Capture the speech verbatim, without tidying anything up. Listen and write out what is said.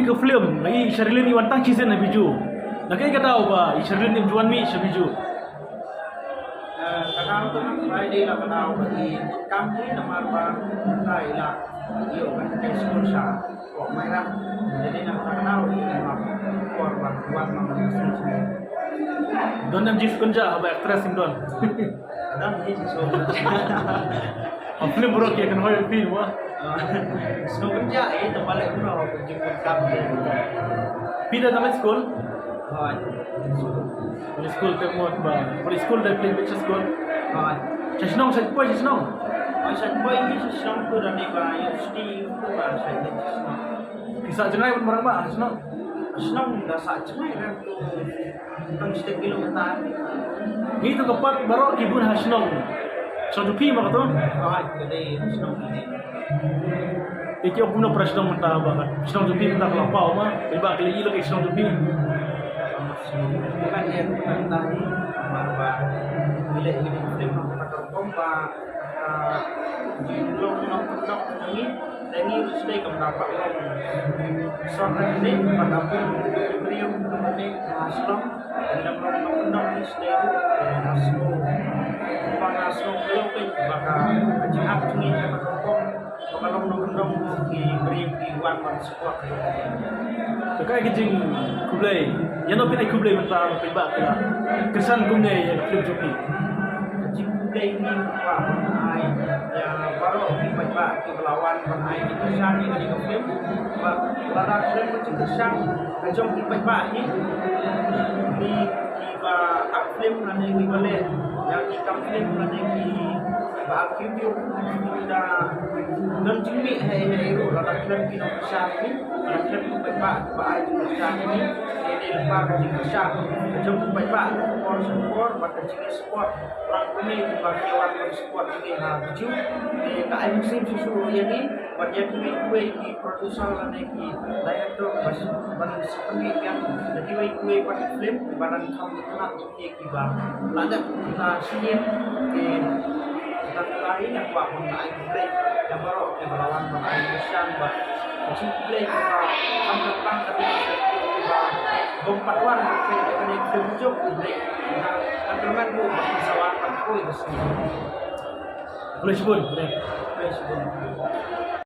Ka film, i Sharlene i wan tang shisien ha Bijou. Na kaei ka daw ba i Sharlene im ju wan mih sha Bijou? Eh, ka daw tu Friday la ka daw ba i kam hi namar ba ta i la ïoh ban kai skul sha ko Mairang. Jadi na ka daw i ma por ba wan ma ma. Don em ji skun ja ba actress im don. Adam hi so. Ang film bro kaya kan hoy film wa. So kan ja eh to pale bro jingkut kam. Phi da tang skul? Hoi. Phi skul te mo ba. Phi skul da phi phi skul. Hoi. Sha shnong sha poi sha shnong. Hoi sha poi ni sha shnong tu da ni ba yo sti tu ba sha ni shnong. Phi sah jngai ban marang ba shnong. Shnong da sah jngai ram tu. Tang stek kilometer. Ngi tu ka pat baroh ki bun ha shnong. Shnong Jong Phi ma ka tu? Hoi, ka dei shnong ni. Ïa ki ong kumno para shnong mynta ba ka shnong Jong Phi mynta ka la paw ma. Ba ki la ïoh ki shnong Jong Phi. Bukan ïa mynta ni. Mar ba ngi leh ngi dei film ma ka rukom ba long long long ni. Dei ngi sdei kam da pat long. Son na ni pat da pun briew na ni ha shnong. Dei na long long long ni sdei ha shnong. Ba ha shnong briew pe ba ka jingap ni ka rukom. Ba ka long long long ki briew ki wan wan support. Ka kai ka jingkhublei. Ïa no phi ai khublei mynta phi ba ka kyrshan kumne ïa ka film jong phi. Ka jingkhublei ni ba ai ïa baroh ki paidbah ki ba la wan ban ai ki kyrshan ïa kane ka film. Ba lada khlem ka jingkyrshan ka jong ki paidbah hi, ni ki ba act film lane ki ba leh ïa ki kam film lane ki ba act YouTube da don jingmih hei hei ruh lada khlem ki nongkyrshan ni, lada khlem ki paidbah ba ai jingkyrshan ni. Kane lyngba ka jingkyrshan ka jong ki paidbah por sha por bad ka jingsupport. Ba kine ki ba ki wan ban support kine ha Bijou. Te ka ai mynsiem shuh shuh ïa ngi bad ïa kiwei kiwei ki producer lane ki director ba ban support ïa ngi da kiwei kiwei pat ki film ba dang kham itynnad ïa ki ba la dep kita shnong. Te kita kita hi nga kwah ban ai khublei ïa baroh ki ba la wan ban ai kyrshan bad ka jingkhublei ka ba kham kyrpang ka dei ki ba bym pat wan ban peit ïa kane ka film jong phi. Nga kyrmen ruh ba phi sa wan ban peit ka sngi. Khublei shibun. Khublei shibun.